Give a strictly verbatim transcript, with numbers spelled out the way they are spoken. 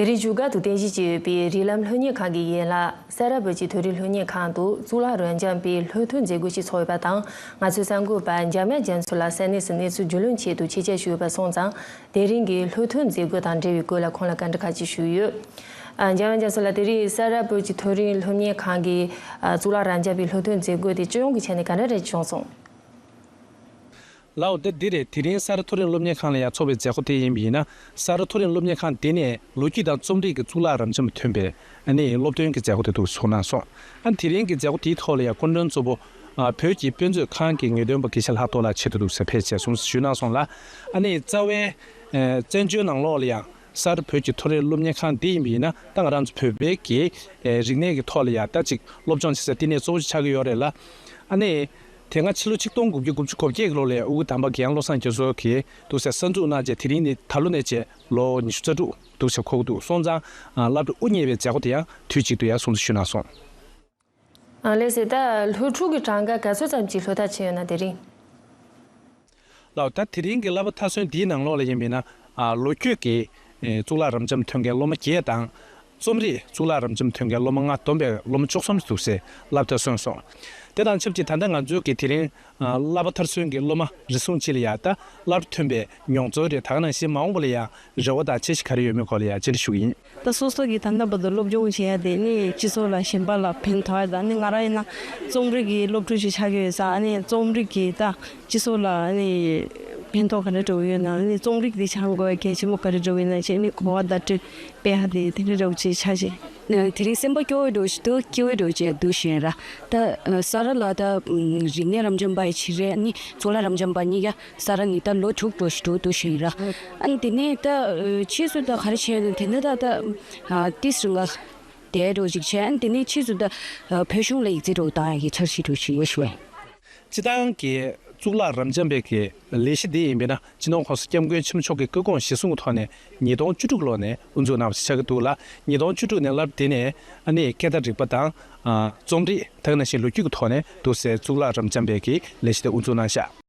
དེ་རིང་བཞུགས་སྒར་དུ་རྟེན་གཞི་བྱས་ཡོད་པའི་རིགས་ལམ་སློབ་གཉེར་ཁང་གི་ཡན་ལག་ས་རཱ་བོད་ཀྱི་མཐོ་རིམ་སློབ་གཉེར་ཁང་དུ་གཙུག་ལག་རབ་འབྱམས་པའི་སློབ་ཐོན་མཛད་སྒོ་ཞིག་ཚོགས་ཡོད་པ་དང་། ང་ཚོའི་གསར་འགོད་པ་འཇམ་དབྱངས་རྒྱ་མཚོ་ལགས་ས་གནས་སུ་གནས་ཚུལ་རྒྱུས་ལོན་ཆེད་དུ་ཆེད་བཅར་ཞུས་པ་སོང་ཙང་། དེ་རིང་གི་སློབ་ཐོན་མཛད་སྒོ་དང་འབྲེལ་བའི་སྐོར་ལ་ཁོང་ལ་བཀའ་འདྲི་ཁག་ཅིག་ཞུས་ཡོད། ཨ། འཇམ་དབྱངས་རྒྱ་མཚོ་ལགས། དེ་རིང་ས་རཱ་བོད་ཀྱི་མཐོ་རིམ་སློབ་གཉེར་ཁང་གི་ཨ་གཙུག་ལག་རབ་འབྱམས་པའི་སློབ་ཐོན་མཛད་སྒོ་དེ་སྤྱི་ཡོངས་ཀྱི་ཆ་ནས་ག་འདྲ་རེ་བྱུང་སོང་། ལགས་འོ། ད་འདི་རེད། དེ་རིང་ས་རཱ་མཐོ་རིམ་སློབ་གཉེར་ཁང་ལ་ཡང་ཚོགས་པའི་མཛད་སྒོ་དེ་ཡིན་པ་ཡིན་ན། ས་རཱ་མཐོ་རིམ་སློབ་གཉེར་ཁང་དེ་ནས་ལོ་རྒྱུས་དང་རྩོམ་རིག་གི་གཙུག་ལག་རབ་འབྱམས་ཐོན་པའི་ཨ་ནི་སློབ་ཐོན་གྱི་མཛད་སྒོ་དེ་འདུག་ཚོགས་གནང་སོང་། ཨ། དེ་རིང་གི་མཛད་སྒོ་དེའི་ཐོག་ལ་ཡང་སྐུ་མགྲོན་གཙོ་བོ་ཨ་བོད་ཀྱི་དཔེ་མཛོད་ཁང་གི་ངེས་སྟོན་པ་དགེ་བཤེས་ལྷག་རྡོར་ལགས་ཆེད་དུ་འདུག་ཟེར་ཕེབས་བྱས་གསུང་ཞུས་གནང་སོང་ལ། ཨ་ནི་རྩ་བའི་ཨ་བཙན་བྱོལ་ནང་ལོགས་ལ་ཡང་ས་རཱ་བོད་ཀྱི་མཐོ་རིམ་སློབ་གཉེར་ཁང་འདི་ཡིན་པ་ཡིན་ན། ད་ང་རང་ཚོ་བོད་པའི་གི་ཨ་རིག་གནས་ཀྱི་ཐོག་ལ་ཡང་ད་ཅིག་སློབ་སྦྱོང་བྱེད་ས་བསྟི་གནས་གཙོ་བོ་ཆགས་ཀྱི་ཡོད་རེད་ལ། ཨ་ནི་དེ་སྔ་ཕྱི་ལོ་ཆིག་སྟོང་དགུ་བརྒྱ་དགུ་བཅུ་གོ་བརྒྱད་ཀྱི་ལོ་ལ་ཡང་ཨ་ཁུ་དམ་པ་རྒན་བློ་བཟང་རྒྱ་མཚོ་གིས་འདུག་ཟེར་གསར་འཛུགས་གནང་རྗེས། དེ་རིང་ནི་ད་ལོ་ནས་བྱས་ལོ་ཉི་ཤུ་རྩ་དྲུག་འདུག་ཟེར་འཁོར་གྱི་འདུག་སོང་ཙང་། ཨ། སློབ་གྲྭ་དབུ་བརྙེས་པའི་མཛད་སྒོ་དེ་ཡང་དུས་གཅིག་ཏུ་ཡང་སྲུང་བརྩི་ཞུས་གནང་སོང་། ཨ། ལགས་སེ། ད་སློབ་ཕྲུག་གི་གྲངས་ཀ་ག་ཚོད་ཙམ་ཅིག་ལྷོད་ཐག་ཆོད་ཡོད་ན། དེ་རིང་། ལགས་འོ། ད་དེ་རིང་གི་བསླབ་པ་མཐར་སོན་འདིའི་ནང་ལོགས་ལ་ཡིན་པ་ཡིན་ན། ཨ། ལོ་རྒྱུས་ཀྱི་ཨེ་གཙུག་ལག་རབ་འབྱམས་ཐོན་མཁན་སློབ་མ་བརྒྱད་དང་། རྩོམ་རིག་གཙུག་ལག་རབ་འབྱམས་ཐོན་མཁན་སློབ་མ་ལྔ་བསྡོམས་པའི་སློབ་མ་བཅུ་གསུམ་འདུག་ཟེར་བསླབ་མཐར་སོན་སོང་། དེ་དང་ཆབས་ཅིག་ད་ལྟ་ང་ཚོའི་གི་དེ་རིང་ཨ་བསླབ་པ་མཐར་སོན་གྱི་སློབ་མ་རེ་ཟུང་ཅིག་ལ་ཡང་ད་སློབ་ཐོན་པའི་མྱོང་ཚོར་རེད། ད་ག་ནང་བཞིན་མ་འོངས་པ་ལ་ཡང་རེ་བ་དང་འཆར་གཞི་ག་རེ་ཡོད་མེད་སྐོར་ལ་ཡང་བཅར་འདྲི་ཞུ་གི་ཡིན། ད་སོ་སོ་གི་ད་ལྟ་བར་དུ་སློབ་སྦྱོང་བྱེད་ཡ་དེ་ནི་སྤྱི་ཚོགས་ལ་གཞན་པ་ལ་ཕན་ཐོགས་ཡ་དང་། ནི་ང་རང་ཡིན་ན་རྩོམ་རིག་གི་སློབ་ཕྲུག་ཅིག་ཆགས་ཀྱི་ཡོད་ཙང་། ཨ་ནི་རྩོམ་རིག་གིས་ད་སྤྱི་ཚོགས་ལ་ཨ་ནི་ཕན་ཐོགས་ག་རེ་འགྲོ་གི་ཡོད་ན། ཨ་ནི་རྩོམ་རིག་དེ་སྦྱང་དགོས་པའི་གལ་ཆེན་པོ་ག་རེ་འགྲོ་གི་ཡོད་ན་བྱས་ནི་གོ་བ་བརྡ་སྤྲོད་སྤེལ་ཡ་དེ་དེ་འདྲ་འདྲ་བོ་ཅིག་ཆགས་ཤིང་། དེ་རིང་སེམས་པ་སྐྱོ་བོ་འདྲ་བོ་ཞིག་འདུག་སྐྱིད་པོ་འདྲ་བོ་ཅིག་འདུག་བཞིན་ར། ད་ས་རཱ་ལ་ད་རིག་གནས་རབ་འབྱམས་པ་ཡི་ཆེད་རེད། ཨ་ནི་གཙུག་ལག་རབ་འབྱམས་པ་གཉིས་ཀ་ས་རཱ་ནི་ད་ལོ་དྲུག་འགྲོ་ཞིག་འགྲོ་འདུག་བཞིན་ར། ཨ་ནི་དེ་ནས་ད་ཕྱིས་སུ་ད་ག་རེ་བྱས་ནས་དེ་ནས་ད་ད་ཏིས་རིང་ལ་དེ་འགྲོ་ཞིག་བྱས། ཨ་ནི་དེ་ནས་ཕྱིས་སུ་ད་བོད་གཞུང་ལ་ཡིག་ཚད་འགྲོ་བཏང་ཡ་གི་འཆར་གཞི་འགྲོ་ཞིག་ཡོད་ཞུ་བས། སྤྱི་བཏང་གི་གཙུག་ལག་རབ་འབྱམས་པའི་གི་ལས་གཞི་འདི་ཡིན་པས་ན། སྤྱི་ནོར་༸གོང་ས་༸སྐྱབས་མགོན་ཆེན་པོ་མཆོག་གི་བཀའ་དགོངས་གཞིར་བཟུང་གི་ཐོག་ནས་ཉིས་སྟོང་བཅུ་དྲུག་ལོ་ནས་དབུ་འཛུགས་གནང་བ་ཞིག་ཆགས་ཀྱི་འདུག་ལ། ཉིས་སྟོང་བཅུ་དྲུག་ནས་སླར་དེ་ནས་ཨ་ནི་སྐད་བརྡ་རིག་པ་དང་། ཨ། རྩོམ་རིག་ད་ག་ནང་བཞིན་ལོ་རྒྱུས་ཀྱི་ཐོག་ནས་འདུག་སེ་གཙུག་ལག་རབ་འབྱམས་པའི་གི་ལས་གཞི་དེ་དབུ་འཛུགས་གནང་བཞག